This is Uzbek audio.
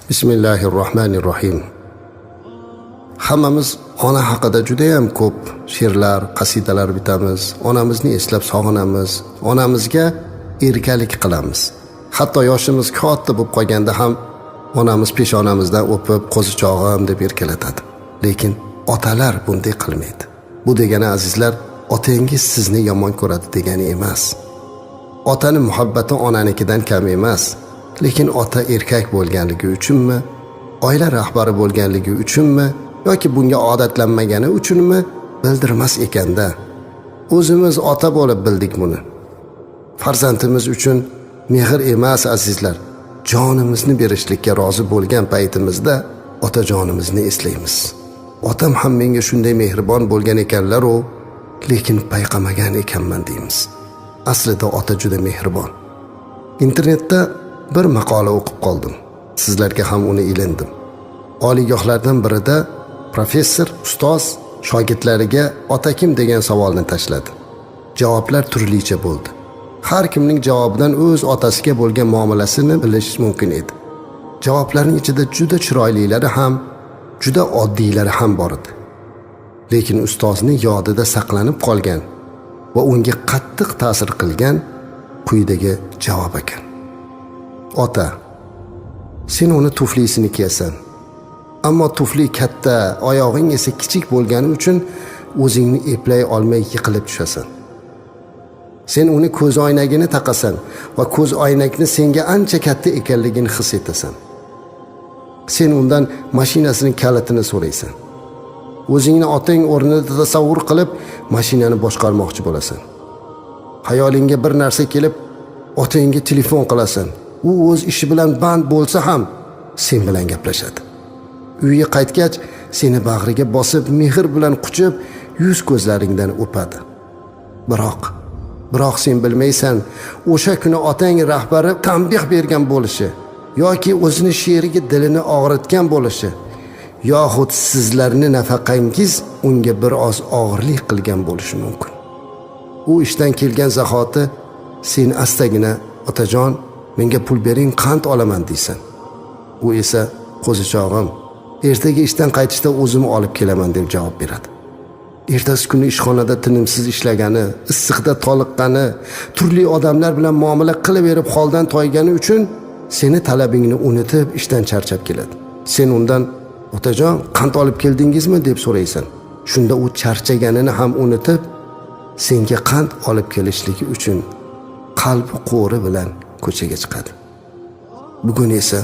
Bismillahi rohmanir rohim. Hammamiz ona haqida judayam ko'p she'rlar, qasidalar bitamiz. Onamizni eslab sog'inamiz, onamizga erkalik qilamiz. Hatto yoshimiz katta bo'lib qolganda ham onamiz peshonamizdan o'pib, qo'zichog'im deb erkalatadi. Lekin otalar bunday qilmaydi. Bu degani, azizlar, otangiz sizni yomon ko'radi degani emas. Otani muhabbati onanikidan kam emas. Lekin ota erkak bo'lganligi uchunmi, oila rahbari bo'lganligi uchunmi yoki bunga odatlanmagani uchunmi bildirmas ekanda. O'zimiz ota bo'lib bildik buni. Farzandimiz uchun mehr emas, azizlar, jonimizni berishlikka rozi bo'lgan paytimizda otajonimizni eslaymiz. Otam ham menga shunday mehribon bo'lgan ekanlar-u, lekin payqamagan ekanman deymiz. Aslida ota juda mehribon. Internetda bir maqola o'qib qoldim. Sizlarga ham uni ilindim. Oliygohlardan birida professor, ustoz shogirdlariga ota kim degan savolni tashladi. Javoblar turlicha bo'ldi. Har kimning javobidan o'z otasiga bo'lgan muomalasini bilish mumkin edi. Javoblarning ichida juda chiroylilari ham, juda oddiylari ham bor edi. Lekin ustozning yodida saqlanib qolgan va unga qattiq ta'sir qilgan quyidagi javob ekan. Ota, sen uni tuflisini kiyasan. Ammo tufli katta, oyog'ing esa kichik bo'lgani uchun o'zingni eplay olmay yiqilib tushasan. Sen uni ko'zoynagini taqasan va ko'zoynakni senga ancha katta ekanligini his etasan. Sen undan mashinasining kalitini so'raysan. O'zingni otang o'rnida tasavvur qilib, mashinani boshqarmoqchi bo'lasan. Xayolingga bir narsa kelib, otangga telefon qilasan. U o'z ishi bilan band bo'lsa ham sen bilan gaplashadi. Uyga qaytgach, seni bag'riga bosib, mehr bilan quchib, yuz ko'zlaringdan o'padi. Biroq sen bilmaysan, o'sha kuni otang rahbari tanbeh bergan bo'lishi yoki o'zini sherigi dilini og'ritgan bo'lishi yoxud sizlarni nafaqangiz unga bir oz og'irlik qilgan bo'lishi mumkin. U ishdan kelgan zahoti sen astagina otajon, menga pul bering, qand olaman deysan. U esa qo'zichog'im, ertaga ishdan qaytishda o'zim olib kelaman deb javob beradi. Ertasi kuni ishxonada tinimsiz ishlagani, issiqda toliqqani, turli odamlar bilan muomala qilaverib holdan toygani uchun seni talabingni unutib ishdan charchab keladi. Sen undan otajon, qand olib keldingizmi deb so'raysan. Shunda u charchaganini ham unutib, senga qand olib kelishligi uchun qalbi qo'ri bilan ko'chaga chiqadi. Bugun esa